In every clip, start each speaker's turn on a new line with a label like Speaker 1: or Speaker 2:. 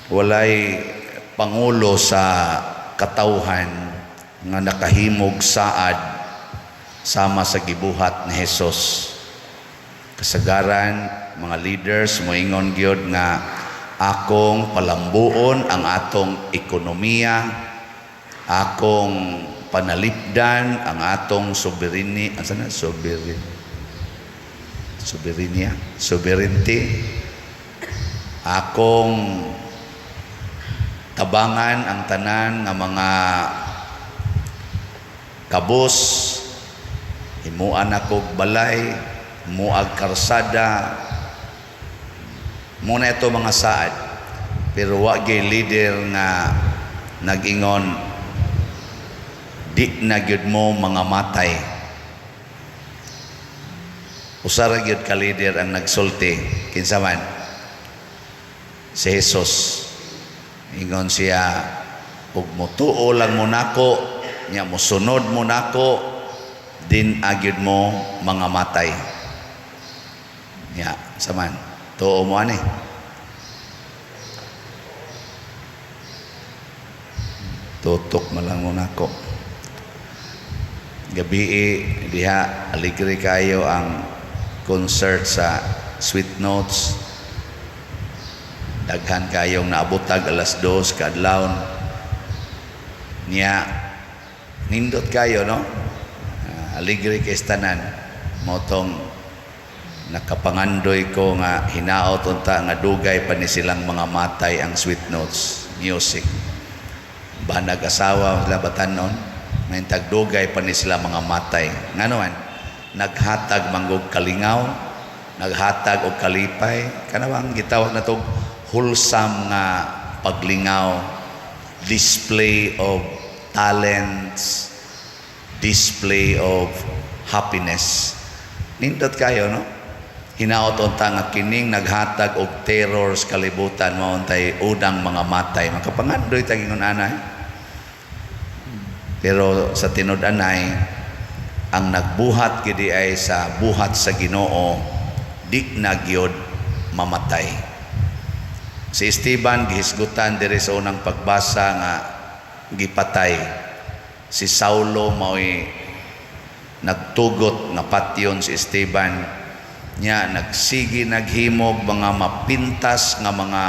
Speaker 1: Walay pangulo sa katawhan nga nakahimog saad sama sa gibuhat ni Jesus. Kasagaran, mga leaders moingon gyud nga akong palambuon ang atong ekonomiya, akong panalipdan ang atong sovereignty, asa na sovereign, soberenya, sovereignty, akong tabangan ang tanan nga mga kabus, himuan ako balay, muag karsada. Muna ito mga saad, pero wa gyud leader nga nag-ingon, "Di na gyud mo mga matay." Usa ra gyud ka leader ang nagsulti. Kinsa man? Si Jesus. Ingon siya, "Ug mutuo lang mo nako nya, mosunod mo nako, di na gyud mo mga matay." Nya sa man, tuo mo ani? Tutok man lang mo nako. Gabi diha, aligre kayo ang concert sa Sweet Notes. Daghan kayong naabutag 2:00 kaadlawon niya. Nindot kayo, no? Aligre kay tanan. Mao tong nakapangandoy ko nga hinaot unta nga dugay pa ni silang mga matay ang Sweet Notes Music. Ba nag-asawa sila batanon, may tagdugay pa ni sila mga matay. Ngano man, naghatag manggog kalingaw, naghatag og kalipay, kanang gitawag na tog wholesome nga paglingaw, display of talents, display of happiness. Nindot kayo, no? Hinaot unta nga kining naghatag og terror sa kalibutan mao untay unang mga matay. Makapangandoy ta ingon anay. Pero sa tinud-anay, ang nagbuhat gidi ay sa buhat sa Ginoo, di na gyud mamatay. Si Esteban gihisgutan diri sa unang pagbasa nga gipatay. Si Saulo mao'y nagtugot nga patyon si Esteban nya, nagsigi naghimog mga mapintas nga mga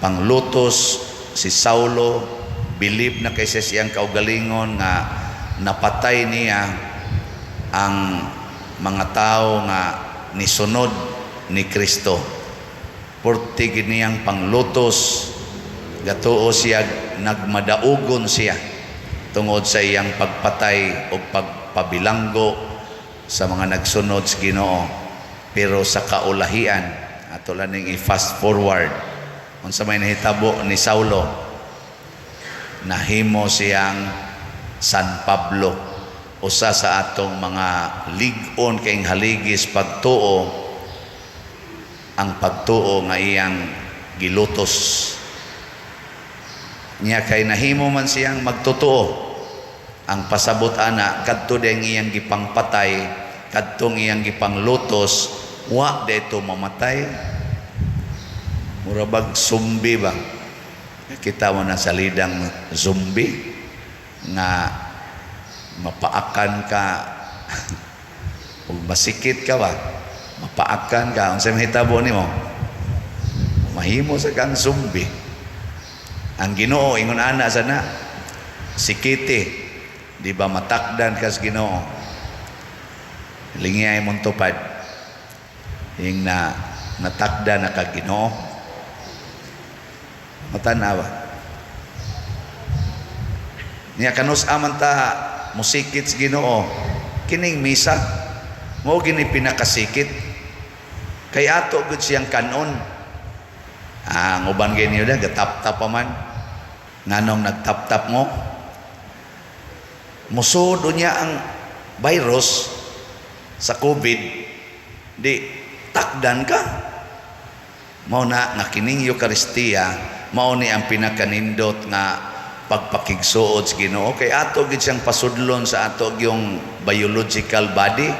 Speaker 1: panglutos si Saulo. Bilib na kay sa siyang kaugalingon nga napatay niya ang mga tao nga nisunod ni Kristo. Porte gid niyang panglutos, gatuo siya nagmadaugon siya tungod sa iyang pagpatay o pagpabilanggo sa mga nagsunod sa Ginoo. Pero sa kaulahian, ato lang ning i-fast forward, unsa may nahitabo ni Saulo? Nahimo siyang San Pablo, usa sa atong mga lig-on kayong haligis pagtuo, ang pagtuo nga iyang gilutos niya. Kay nahimo man siyang magtotoo, ang pasabot ana, kadto ding iyang gipangpatay, kadtong iyang gipanglutos, wa dito mamatay. Mura bag zombie ba? Kita mo na sa lidang zombie nga mapaakan ka ug masikit ka ba, mapaakan ka, unsay mahitabo nimo? Mahimo sa kang zombie. Ang Ginoo ingon ana sana, sikiti di ba matakdan kas Ginoo, lingiyay mong tupad ing na natakda na kag Ginoo. Matanawa niya, kanus aman ta musikit sa Ginoo? Kining misa mao gini pinakasikit kay ato gud siyang kanon. Ang uban gani da gatap-tap pa man. Nganong nagtap-tap mo? Musod niya ang virus sa COVID, di takdan ka. Mao na nga kining Eucharistia mao ni ang pinakanindot nga pagpakigsuod sa Ginoo kay ato gid siyang pasudlon sa ato yung biological body,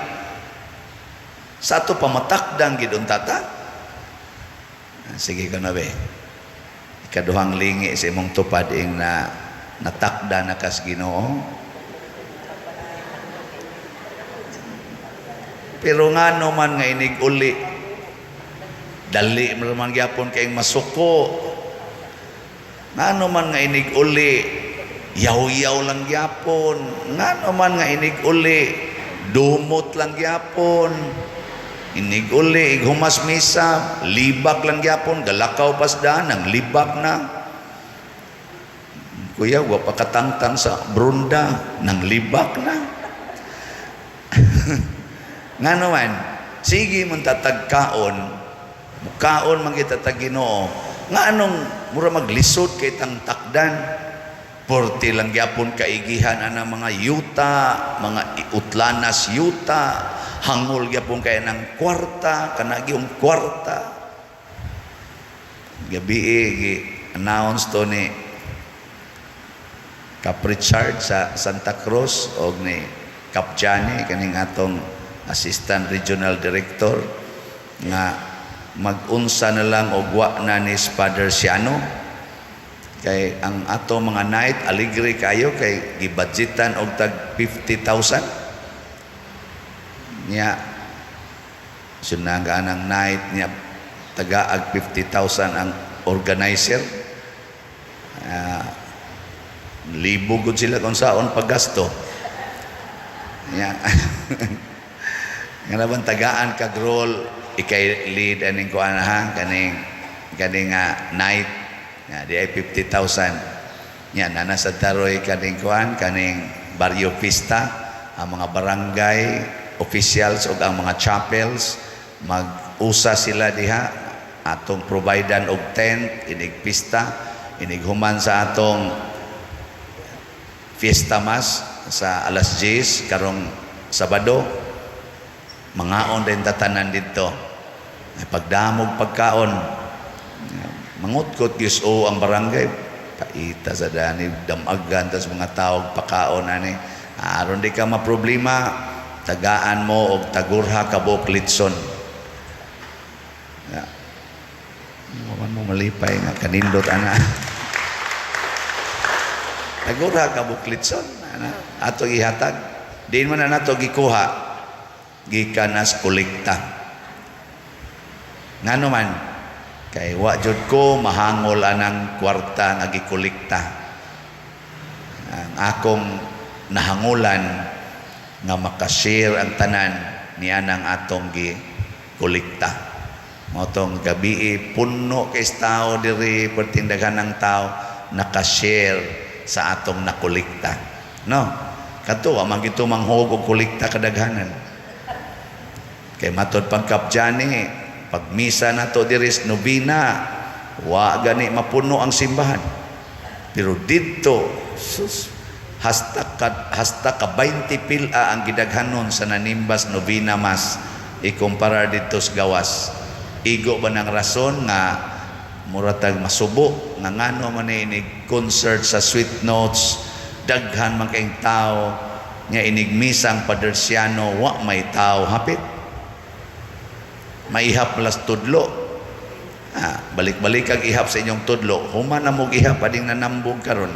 Speaker 1: sa ato pamatakdang gid unta ta. Sige ka na be. Ikaduhang lingi sa imong tupad ing na natakda na kas Ginoo. Pero ngano man nga inig uli, dali man gyapon kayong masuko. Ngano man nga inig uli, yaw-yaw lang gyapon. Ngano man nga inig uli, dumot lang gyapon. Inig uli, ighumas misa, libak lang gyapon, galakaw pasdaan, ang libak na. Kuya, wa pa katangtang sa brunda, nang libak na. Ngano man, sige man tatagkaon, mukaon man kita tag Ginoo. Nga anong mura maglisod kay tang takdan? Porti lang gyapon kaigihan ana mga yuta, mga utlanas yuta, hangol gyapon kay ng kwarta, kana gyung kwarta. Gabi gi announce to ni Kap Richard sa Santa Cruz og ni Kap Johnny kaning atong Assistant Regional Director nga mag-unsa na lang og wa na ni Father Siano kay ang ato mga night aligre kayo kay gibudgetan og tag 50,000 niya. Sunaga ang night niya, tagaag 50,000 ang organizer. Libo gud sila kung saon paggasto niya. Nga naman tagaan kag role, ikay lead aning kuan ha, kaning kaning night nga di ay 50,000 nya. Nana sa taroy kaning kuan, kaning barrio pista, ang mga barangay officials ug ang mga chapels mag-usa sila diha, atong providean og tent inig pista, inig human sa atong fiesta mass sa alas 10 karong Sabado. Mangaon din tatanan didto. Ay pagdamog pagkaon, mangutkot gyud o ang barangay, paita sa dani, damagan tas mga tao pakaon ani. Aron di ka maproblema, tagaan mo og tagurha ka buok litson. Ya. Man mo malipay nga kanindot ana. Tagurha ka buok litson ana. Ato gihatag. Diin man na nato gikuha, gikan nas kolekta. Ngano man kay wa jud ko mahangol anang kwarta nga gikolekta. Ang akong nahangulan nga makashare ang tanan niya ng atong gikolekta. Mao tong gabii puno kay tao diri, pertindagan ng tao nakashare sa atong nakolekta. No? Kadto wa man gito manghog og kolekta kadaghanan. Kay matod pagkapjani, pag misa nato diri sa nobina, wa gani mapuno ang simbahan. Pero didto, sus, hasta ka 20 pila ang gidaghanon sa nanimbas novena mass ikumpara didto sa gawas. Igo ba ng rason nga muratag masubo nga ngano man inig concert sa Sweet Notes daghan man kayong tao, nga inig misang Padersiano wa may tao hapit maihap las tudlo. Balik-balik kag ihap sa inyong tudlo, human na mo ihap ading nanambog karon.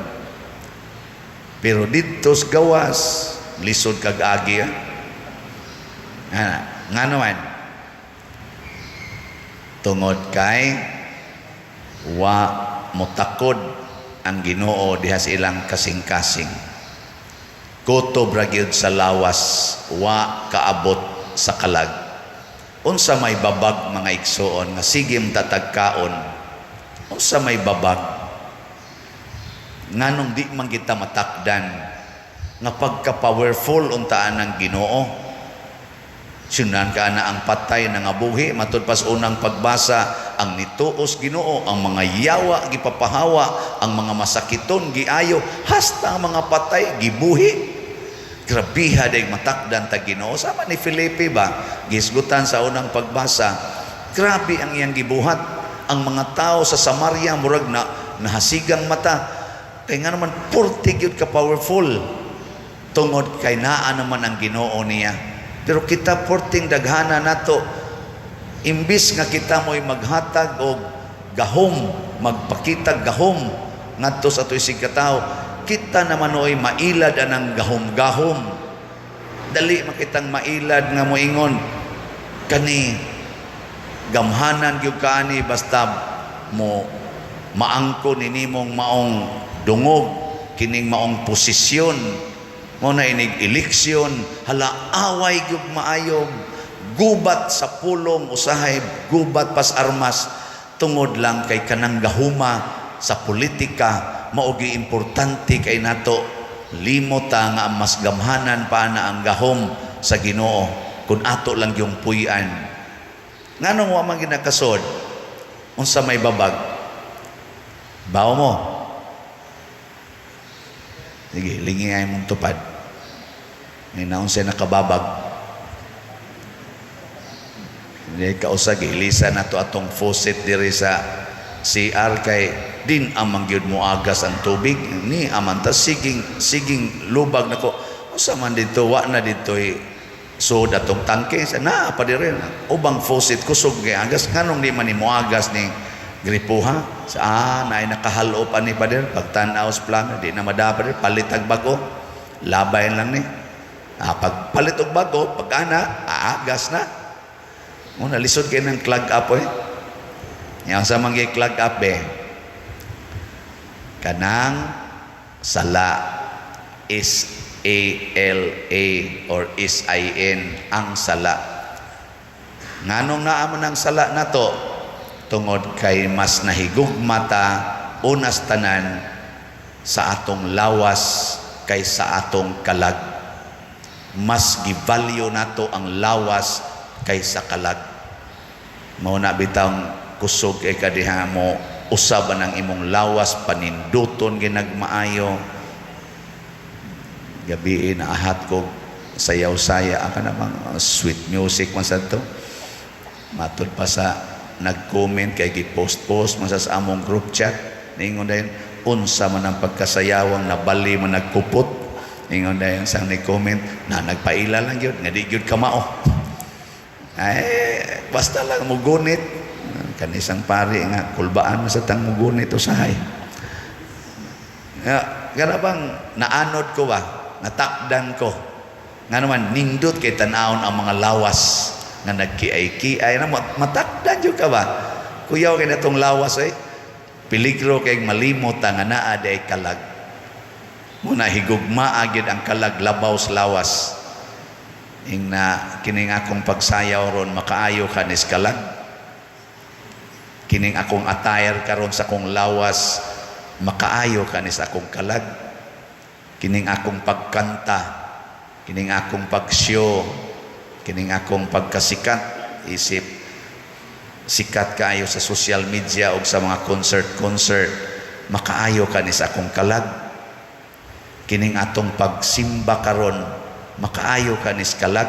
Speaker 1: Pero didto sa gawas lisod kag agi. Ngano man? Tungod kay wa motakod ang Ginoo diha sa ilang kasing-kasing. Kutob ra gyud sa lawas, wa kaabot sa kalag. Unsa may babag, mga igsoon, nga sige tatagkaon? Unsa may babag? Nganong di man kita matakdan nga pagka-powerful untaan ng Ginoo? Sunan ka na ang patay na nga buhi, matud pas unang pagbasa, ang nituos Ginoo, ang mga yawa gipapahawa, ang mga masakiton giayo, hasta ang mga patay gibuhi. Grabiha day matakdan ta Ginoo. Sama ni Felipe ba, gisgutan sa unang pagbasa, grabe ang iyang gibuhat. Ang mga tao sa Samaria murag na nahasigang mata. Kay nga naman purti gyud ka powerful, tungod kay naa naman ang Ginoo niya. Pero kita porting daghana nato, imbis nga kita mo'y maghatag og gahom magpakitag gahom ngadto sa ato isig katawo. Kita naman oy mailad anang gahom-gahom. Dali makitang mailad nga moingon kani gamhanan gyud kaani, basta mo maangko ni nimong maong dungog kining maong posisyon mo na. Inig eleksyon, hala, away gyud maayo, gubat sa pulong, usahay gubat pas armas, tungod lang kay kanang gahuma sa politika mao gi importante kay nato. Limot ta nga ang mas gamhanan pa na ang gahom sa Ginoo kung ato lang yung puy-an. Nganong wa man ginakasod? Unsa may babag? Bawo mo. Sige, lingi ay mong tupad. May naon siya nakababag. Hindi kausag, ilisa na to atong faucet diri sa CR kay din amang gyud mo agas ang tubig ni aman ta, siging siging lubag nako. Usa man dito, wa na dito so atong tangke sa naa pa diri ubang faucet, kusog kay agas. Nganong di man ni moagas ni gripuha sa naay nakahalo pa ni pader? Pagtan-aw sa plumber, di na madapa pader, palit og bago, labay lang ni. Pag palit og bago, pag ana aagas na mo. Lisod kay ng clog up eh. Yang sa mga clog up eh, kanang sala, SALA or SIN, ang sala. Nganong naa man ang sala nato? Tungod kay mas nahigugma ta unas tanan sa atong lawas kaysa atong kalag. Mas givalue nato ang lawas kaysa kalag. Mao na bitang kusog kay kadiha mo usab ang imong lawas, paninduton ginagmaayo. Gabi na ahat ko sayaw-saya ang kanang sweet music man sa to. Matud pa sa nag-comment kay gi-post-post man sa among group chat, ningon dayon, "Unsa man ang pagkasayawang nabali man nagkupot?" Ingon dayon sang ni-comment na nagpaila lang gyud nga di gyud kamao ay basta lang mugunit. Kanisang pari nga kulbaan man sa tang mugunit usahay. Ya, kana bang naanod ko ba, natakdan ko nga naman nindot kay tan-awon ang mga lawas nga nagkiay-kiay na, matakdan jud ka ba? Kuyaw kay natong lawas eh, peligro kay malimot nga naa day kalag mo. Na higugmaa gyud ang kalag labaw sa lawas. Ing na kining akong pagsayaw ron makaayo kanis kalag, kining akong attire karon sa akong lawas makaayo kanis akong kalag, kining akong pagkanta, kining akong pagshow, kining akong pagkasikat, isip sikat kaayo sa social media o sa mga concert-concert, makaayo kanis akong kalag, kining atong pagsimba karon makaayo kanis kalag,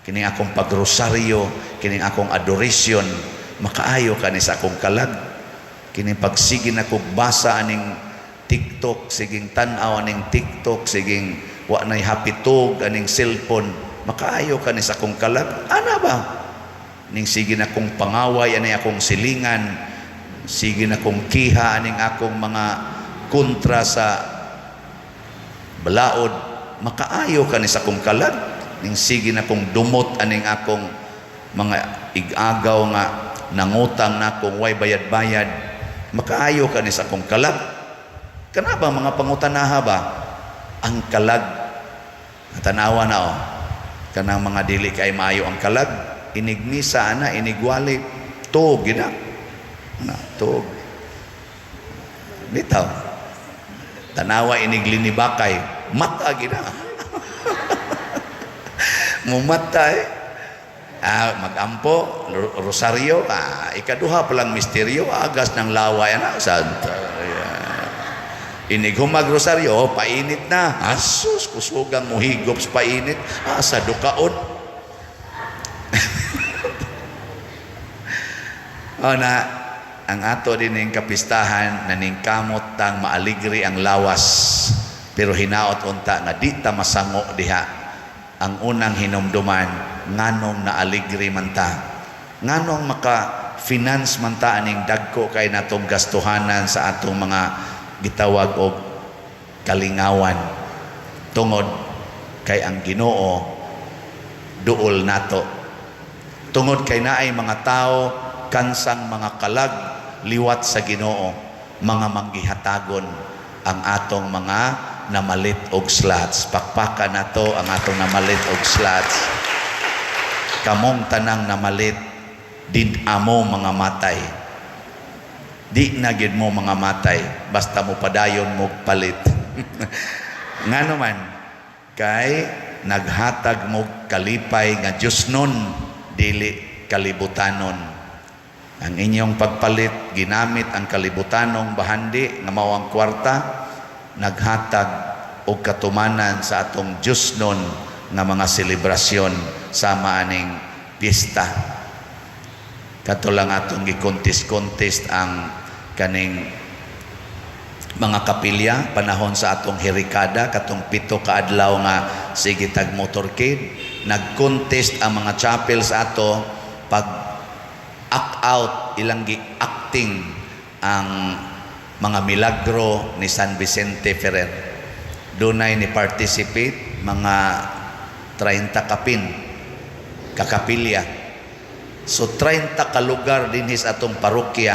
Speaker 1: kining akong pagrosaryo, kining akong adoration makaayo kanis akong kalag, kining pagsige na kog basa aning TikTok, siging tan-aw aning TikTok, siging wa nay hapitog aning cellphone, makaayo kanis akong kalag. Ana ba ning sige na kong pangaway ani akong silingan, sige na kong kiha aning akong mga kontra sa balaod, makaayo kanis akong kalag, ning sige na kong dumot aning akong mga igagaw nga nangutang na akong way bayad-bayad, makaayo kanis akong kalag? Kana ba mga pangutanaha ba ang kalag? Tanawa na oh, kanang mga dili kay maayo ang kalag, inigmisa ana, inigwali, tuog gina na, tuog bitaw. Tanawa iniglinibakay, mata gina, mumata eh. Magampo, rosaryo, ikaduha palang misteryo, agas ng laway ana, Santa. Inig humag rosaryo, oh, painit na. Asus, kusugang muhigop sa painit. Sa dukaon. O na, ang ato din ning kapistahan, naningkamot tang maaligri ang lawas. Pero hinaot unta nga di ta masango diha. Ang unang hinumduman, nganong naaligri man ta? Nganong maka Naka-finance man ta aning dagko kay natong gastuhanan sa atong mga gitawag og kalingawan, tungod kay ang Ginoo duol nato, tungod kay naay mga tao kansang mga kalag liwat sa Ginoo, mga manggihatagon ang atong mga namalit og slots. Pakpaka nato ang atong namalit og slots. Kamong tanang namalit, di amo mga matay, di na gyud mo mga matay basta mo padayon mo palit. Ngano man? Kay naghatag mo kalipay nga Diyosnon, dili kalibutanon. Ang inyong pagpalit, ginamit ang kalibutanong bahandi nga mao ang kwarta, naghatag og katumanan sa atong Diyosnon nga mga selebrasyon sama aning piyesta. Kato lang atong gi-contest-contest ang kaning mga kapilya panahon sa atong herikada, katong 7 ka adlaw nga sige tag motorcade. Nag-contest ang mga chapels ato pag act out, ilang gi-acting ang mga milagro ni San Vicente Ferrer. Dunay ni participate mga 30 kapin kakapilya. So 30 ka lugar dinhi sa atong parokya,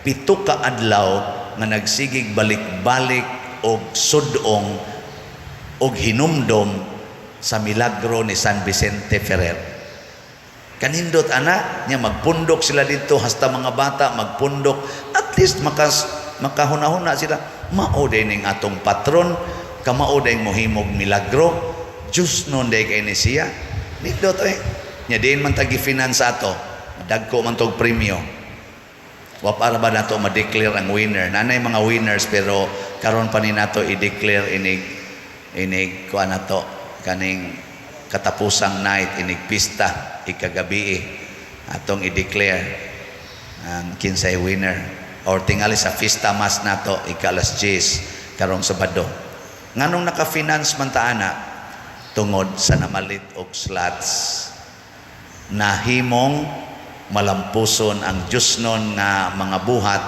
Speaker 1: 7 ka adlaw nga nagsigig balik-balik og sudong og hinumdom sa milagro ni San Vicente Ferrer. Kanindot ana nya, magpundok sila dito, hasta mga bata magpundok. At least makas makahuna-huna sila, mao din ning atong patron, kamao din mohimog milagro, Diyos nun day kay ni siya. Nindot eh. Nya diin man tagi finance ato, dagko man tog premyo. Wa para ba nato ma-declare ang winner? Nanay mga winners, pero karon pa ni nato i-declare inig kuan nato, kaning katapusang night inig pista ikagabi atong i-declare ang kinsay winner, or tingali sa fiesta mass nato ika-alas 10 karong Sabado. Nganong naka-finance man ta ana? Tungod sa namalit og slots, nahimong malampuson ang Diyosnon nga mga buhat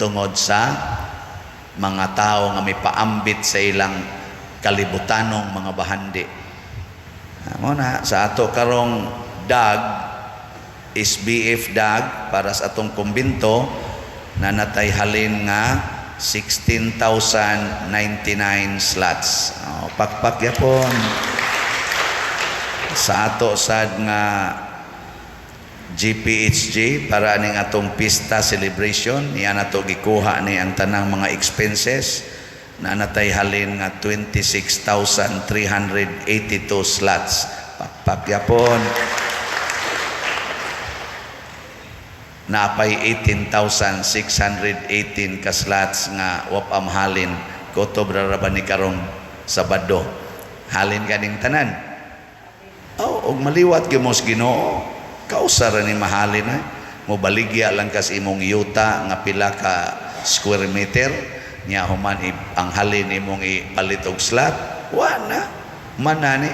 Speaker 1: tungod sa mga tao nga may paambit sa ilang kalibutanong mga bahandi. Mo na sa ato karong dag SBF dag para sa atong kumbinto na natay halin nga 16,099 slots. Oh, pakpak yapon. Sa ato sad nga GPHG para aning atong pista celebration, niya nato gikuha ni ang tanang mga expenses na natay halin nga 26,382 slots. Pakpak yapon. Napay 18,618 ka slots nga wapam halin. Kutob ra ba ni karong Sabado halin kaning tanan. Oh, og maliwat gyud mo sa Ginoo, kausa ra ni mahalin eh. Mo baligya lang kas imong yuta nga pila ka square meter nya, human ang halin imong ipalit og slot, wa na manani.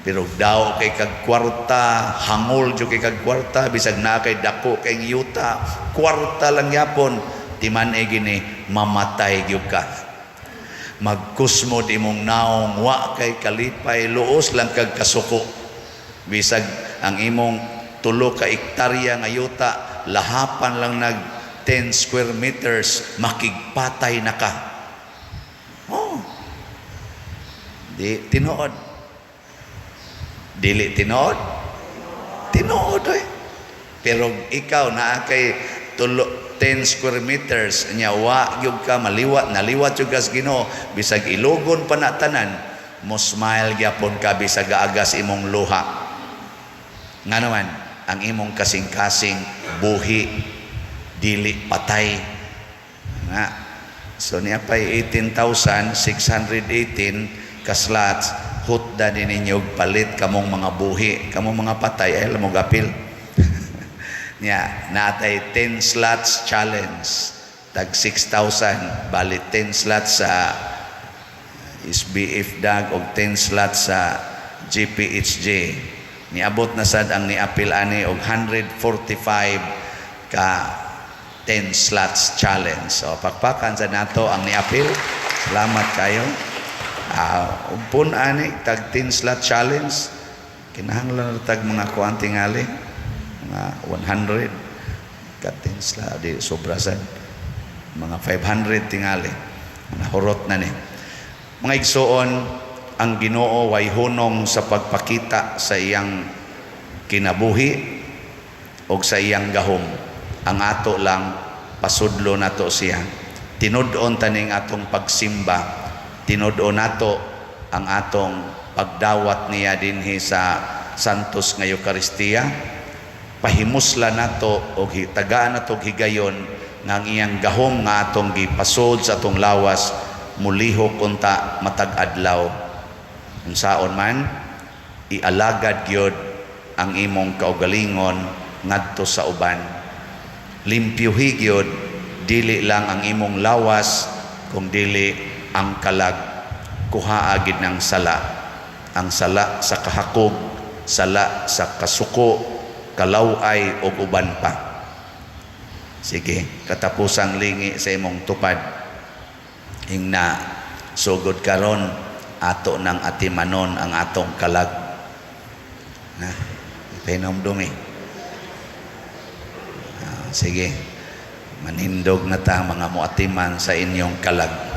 Speaker 1: Pero daw kay kag kwarta, hangol jud kay kag kwarta, bisag na kay dako kay yuta, kwarta lang yapon, timan e gini mamatay gyud ka. Magkusmod imong naong, wa kay kalipay, luos lang kag kasuko. Bisag ang imong 3 ka ektarya nga yuta, lahapan lang nag 10 square meters, makigpatay na ka. Oh. Di tinuod. Dili tinuod? Tinuod eh. Pero ikaw naa kay tulo 10 square meters nya, wa gyud ka maliwat, naliwat gyud kas Ginoo, bisag ilugon pa na tanan, mo smile gyapon ka bisag agas imong luha. Nga naman ang imong kasing-kasing buhi, dili patay nga. So niya pay 18,618 ka slots, hutda ni ninyo palit kamong mga buhi. Kamong mga patay ay mo gapil. Nya natay 10 slots challenge tag 6,000, bali 10 slots sa SBF dag og 10 slots sa GPHG. Niabot na sad ang niapil ani og 145 Ka 10 slots challenge. So pakpakan sa nato ang niapil. Salamat kayo. Umpon ani tag 10 slot challenge, kinahanglan na tag mga kuan tingali, mga 100 ka 10 slot, di sobra sad, mga 500 tingali, nahurot na ni. Mga igsuon, ang Ginoo way hunong sa pagpakita sa iyang kinabuhi og sa iyang gahom. Ang ato lang, pasudlo nato siya. Tinud-on taning atong pagsimba, tinud-on nato ang atong pagdawat niya dinhi sa Santos nga Eukaristiya. Pahimusla nato og tagaan nato og higayon nga ang iyang gahom nga atong gipasod sa atong lawas mulihok unta matag adlaw. Unsaon man, ialagad gyud ang imong kaugalingon ngadto sa uban. Limpyuhi gyud dili lang ang imong lawas kung dili ang kalag. Kuhaa gid ng sala, ang sala sa kahakog, sala sa kasuko, kalaway ug uban pa. Sige, katapusang lingi sa imong tupad, ingna, sugod karon ato nang atimanon ang atong kalag na ipahinomdumi. Sige, manindog na ta, mga muatiman sa inyong kalag.